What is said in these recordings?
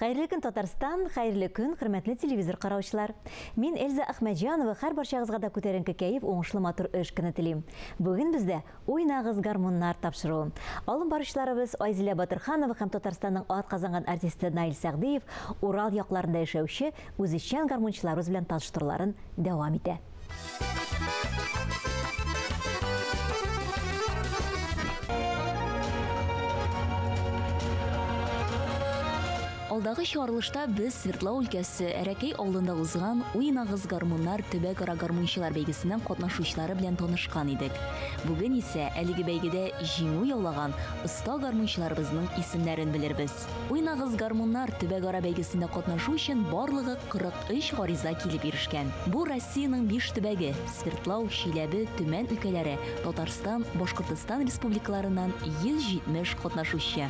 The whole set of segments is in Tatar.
Хәерле көн, Татарстан, хәерле көн, хөрмәтле телевизор караучылар. Мин Эльза Әхмәтҗанова, һәр барчагызга да күтәренке кәеф, уңышлы матур эш көне телим. Бүген бездә Уйнагыз гармуннар тапшыруы. Алым баручыларыбыз Айзилә Батырханова һәм Татарстанның атказанган артисты Наил Сәгъдиев Урал якларында яшәүче үзешчән гармунчыларыбыз белән таныштыруларын дәвам итә. Алдагы чыгарылышта без Свердлау өлкәсе Әрәкәй авылында узган Уйнагыз гармуннар төбәкара гармунчылар бәйгесенең катнашучылары белән танышкан идек. Бүген исә әлеге бәйгедә җиңү яулаган оста гармунчыларыбызның исемнәрен белербез. Уйнагыз гармуннар төбәкара бәйгесендә катнашу өчен барлыгы 43 гариза килеп ирешкән. Бу Россиянең биш төбәге, Свердлау, Чиләбе, Төмән өлкәләре, Татарстан, Башкортостан республикаларыннан 170 катнашучы.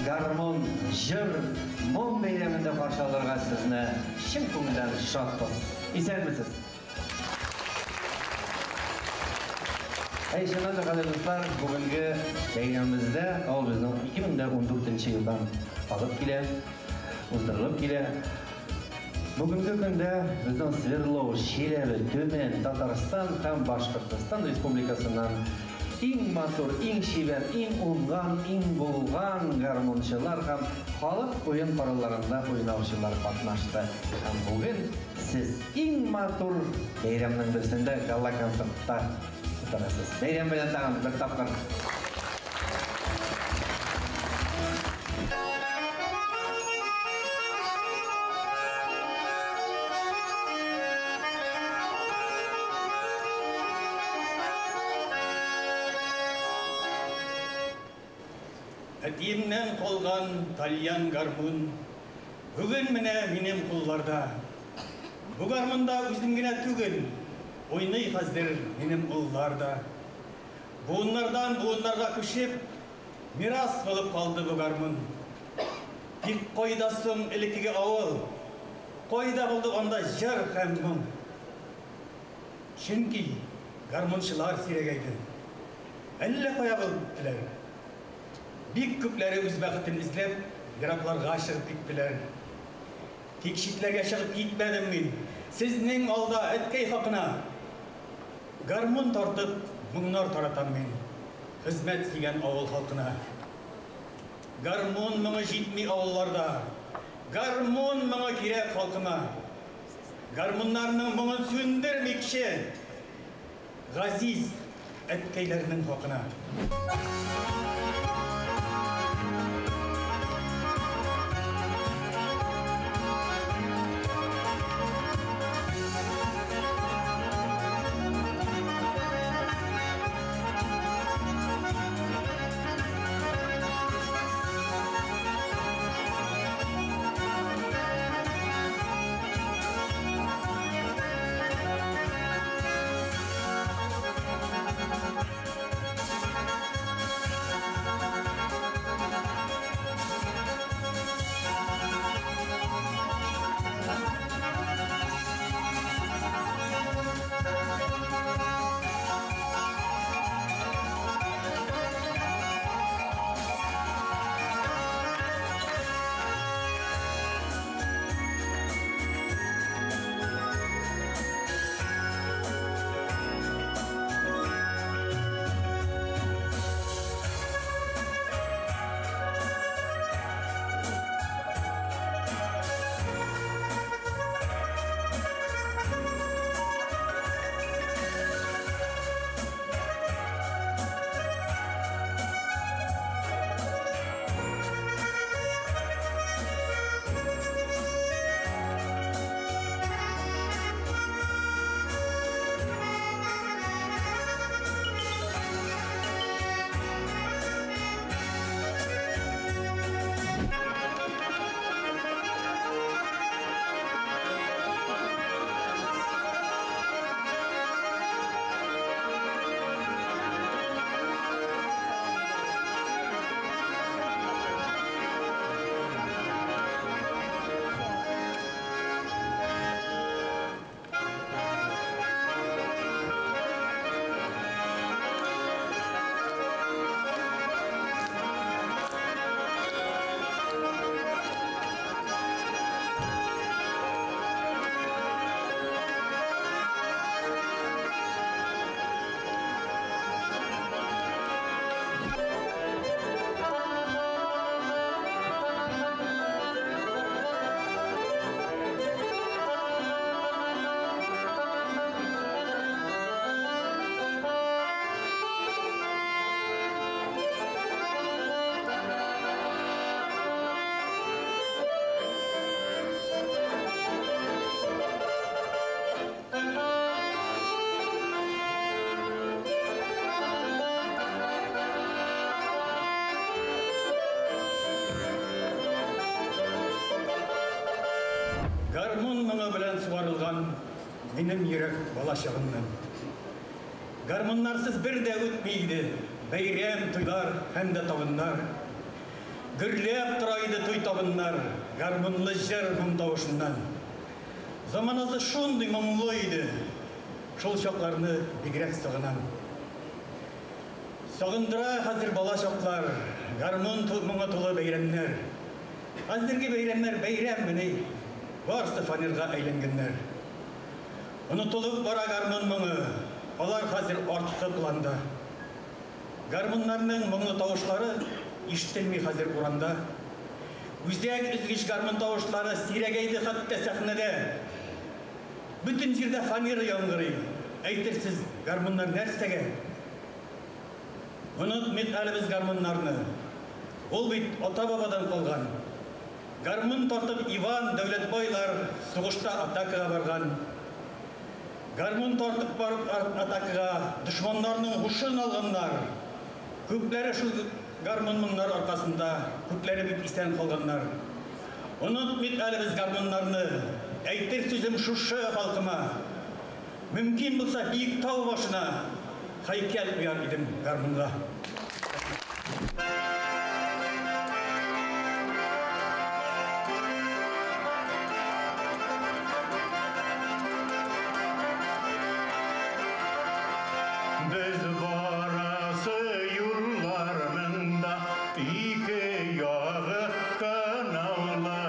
Гармун, җыр, моң бәйрәмендә каршы алырга сезне чын күңелдән шатбыз. Исәнмесез! Әй, чыннан да, кадерле дуслар, бүгенге бәйрәмебездә ул безнең 2014 елдан алып килә, уздырылып килә. Бүгенге көндә безнең Свердлов, Чиләбе, Төмән, Татарстан һәм Башкортостан Республикасыннан иң матур, иң чибәр, иң уңган, иң булган гармунчылар һәм халык уен коралларында уйнаучылар катнашты. Һәм бүген сез иң матур бәйрәмнең берсендә гала-концертта утырасыз. Бәйрәм белән тагын бер тапкыр. Әтиемнән калган тальян гармун бүген менә минем кулларда. Бу гармунда үзем генә түгел, уйный хәзер минем уллар да. Буыннардан буыннарга күчеп, мирас булып калды бу гармун. Тик кайда соң элеккеге авыл? Кайда булды анда җыр һәм моң? Чөнки гармунчылар сирәгәйде. Әллә кая булып беттеләр. Бик күпләре үз бәхетен эзләп, еракларга чыгып киттеләр. Тик читләргә чыгып китмәдем мин. Сезнең алда, әткәй хакына, гармун тартып, моңнар таратам мин. Хезмәт сөйгән авыл халкына. Гармун моңы җитми авылларда. Гармун моңы кирәк халкыма. Гармуннарның моңын сүндермикче. Газиз әткәйләрнең хакына. ярылган минем йөрәк бала чагымнан. Гармуннарсыз бер дә үтми иде бәйрәм, туйлар һәм дә табыннар. Гөрләп тора иде туй табыннар, гармунлы җыр моң тавышыннан. Заманасы шундый моңлы иде, шул чакларны бигрәк сагынам. Сагындыра хәзер бала чаклар, гармун моңы тулы бәйрәмнәр. Хәзерге бәйрәмнәр бәйрәммени, барысы фанерга әйләнгәннәр. Онытылып бара гармун моңы, алар хәзер арткы планда. Гармуннарның моңлы тавышлары ишетелми хәзер урамда. Үзәк өзгеч гармун тавышлары сирәгәйде хәтта сәхнәдә. Бөтен җирдә фанера яңгырый. Әйтерсез, гармуннар нәрсәгә? Онытмыйк әле без гармуннарны. Ул бит ата-бабадан калган. Гармун тартып Иван Дәүләтбайлар сугышта атакага барган. Гармун тартып барып атакага дошманнарның һушын алганнар. Күпләре шул гармун моңнар аркасында, күпләре бит исән калганнар. Онытмыйк әле без гармуннарны. Әйтер сүзем шушы халкыма. Мөмкин булса биек тау башына һәйкәл куяр идем гармунга. Без барасы юлларның да ике ягы канаулы.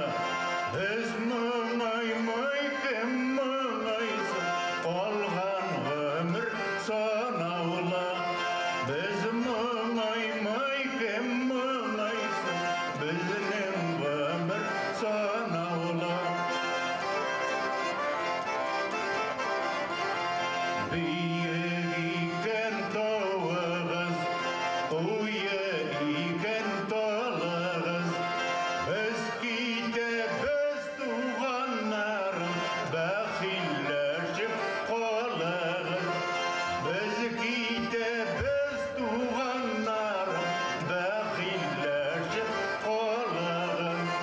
Без моңаймый, кем моңайсын, калган гомер санаулы. Без моңаймый, кем моңайсын, безнең гомер санаулы. Биек икән тавыгыз, куе икән талыгыз. Без китәбез туганнарым, бәхилләшеп калыгыз. Без китәбез туганнарым, бәхилләшеп калыгыз.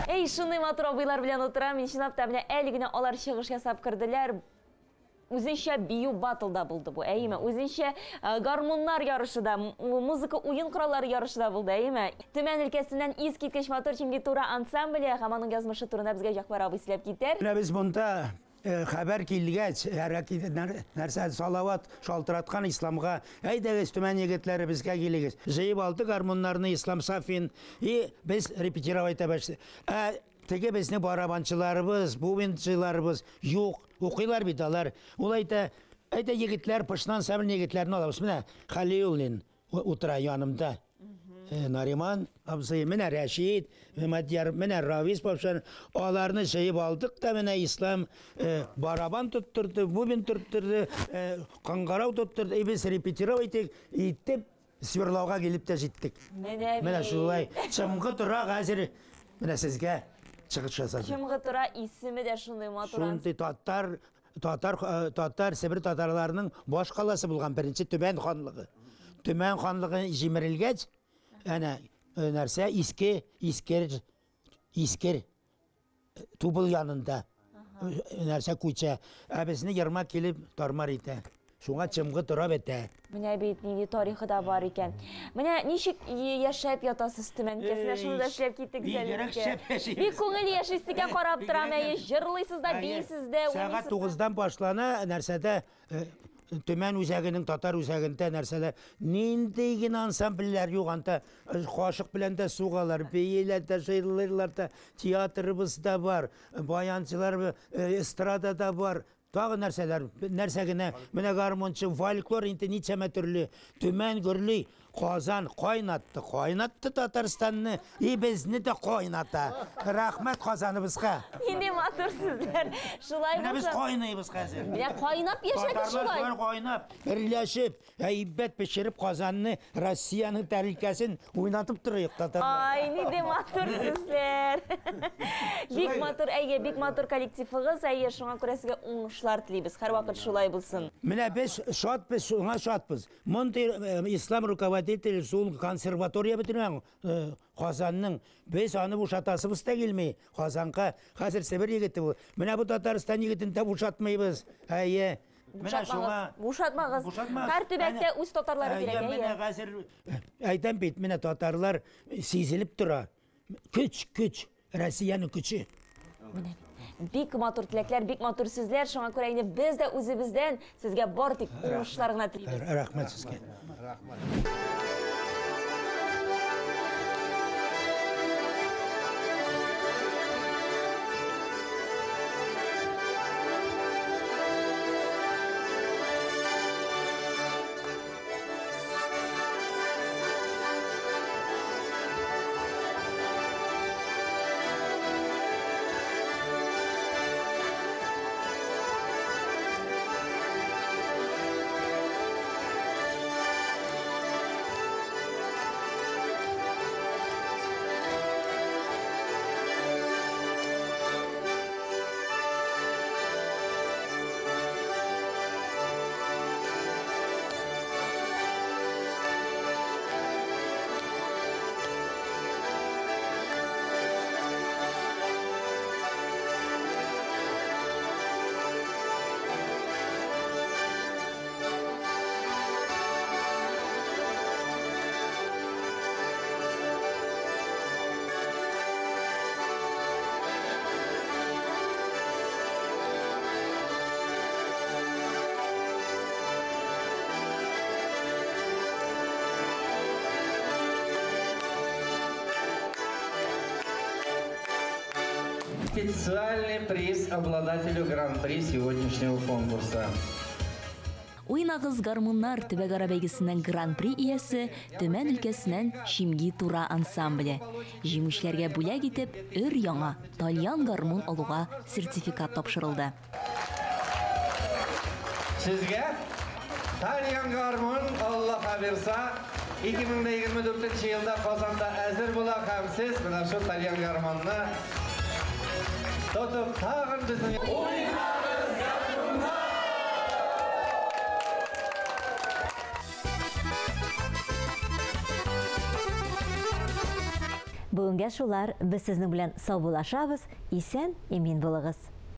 Эй, шундый матур абыйлар белән утырам. Мин чынлап та менә әле генә алар чыгыш ясап керделәр. Үзенчә бию батлда булды бу, әйеме? Үзенчә гармуннар ярышы да, музыка уен кораллары ярышы да булды, әйеме? Төмән өлкәсеннән искиткеч матур Чимги-Тура ансамбле һәм аның язмышы турында безгә Җәгъфәр абый сөйләп китәр. Менә без монда хәбәр килгәч, нәрсә Салават шалтыраткан Исламга, әйдәгез Төмән егетләре безгә килегез. Җыеп алды гармуннарны Ислам Сафин, и без репетировать итә башлыйк. Ә теге безнең барабанчыларыбыз, бубенчыларыбыз юк, укыйлар бит алар. Ул әйтә, әйтә егетләр, Пышны ансамбль егетләрне алабыз. Менә Халиуллин утыра янымда. Нариман абзый, менә Рәшид, Мадьяр, менә Равис Павшан, аларны җыеп алдык та менә Ислам барабан тоттырды, бубен тоттырды, кыңгырау тоттырды, и без репетировать итеп Свердлауга килеп тә җиттек. Менә шулай Чымгы тора хәзер менә сезгә чыгыш ясады. Чымгы тора исеме дә шундый матур. Шундый татар, татар, татар, Себер татарларының баш каласы булган беренче Төмән ханлыгы. Төмән ханлыгы җимерелгәч, әнә нәрсә иске, искер, искер Тубыл янында нәрсә күчә. Ә безне Ермак килеп тармар итә. Шуңа Чымгы тора бетә. Менә бит нинди тарихы да бар икән. Менә ничек яшәп ятасыз Төмән өлкәсендә, шуны да эшләп киттек Бигрәк шәп яшибез. Бик күңелле яшисез икән, карап торам, әйе, җырлыйсыз да, биисез дә, уйныйсыз. Сәгать 9-дан башлана нәрсәдә Төмән үзәгенең татар үзәгендә нәрсәләр, нинди генә ансамбльләр юк анда, кашык белән дә сугалар, бииләр дә, җырлыйлар да, театрыбыз да бар, баянчылар, эстрада да бар, тагы нәрсәләр, нәрсә генә, менә гармунчы, фольклор инде ничәмә төрле, Төмән гөрли, Казан кайнатты, кайнатты Татарстанны, и безне дә кайната. Рәхмәт Казаныбызга. Нинди матур сүзләр. Шулай булса. Менә без кайныйбыз хәзер. Менә кайнап яшәгез шулай. Татарлар кайнап, берләшеп, әйбәт пешереп Казанны, Россиянең тәрилкәсен уйнатып торыйк татарлар. Ай, нинди матур сүзләр. Бик матур, әйе, бик матур коллективыгыз, әйе, шуңа күрә сезгә уңышлар телибез. Һәрвакыт шулай булсын. Менә без шатбыз, шуңа шатбыз. Мондый ислам руководитель шул консерватория бетергән Казанның. Без аны бушатасыбыз да килми. Казанга хәзер Себер егете бу. Менә бу Татарстан егетен дә бушатмыйбыз. Әйе. Менә шуңа бушатмагыз. Һәр төбәктә үз татарлары кирәк. Менә хәзер әйтәм бит, менә татарлар сизелеп тора. Көч, көч, Россиянең көче. Менә бик матур теләкләр, бик матур сүзләр. Шуңа күрә инде без дә үзебездән сезгә бар тик уңышлар гына телибез. Рәхмәт сезгә. Рәхмәт. Специальный приз обладателю гран-при сегодняшнего конкурса. Уйнагыз гармуннар төбәкара бәйгесенең гран-при иясе Төмән өлкәсеннән Чимги Тура ансамбле. Җиңүчеләргә бүләк итеп өр яңа тальян гармун алуга сертификат тапшырылды. Сезгә тальян гармун Аллаһ бирса 2024 елда Казанда әзер була һәм сез менә шул тальян гармунны тотып тагын безнең Уйнагыз гармуннар! Бүгенгә шулар, без сезнең белән саубуллашабыз, исән, имин булыгыз.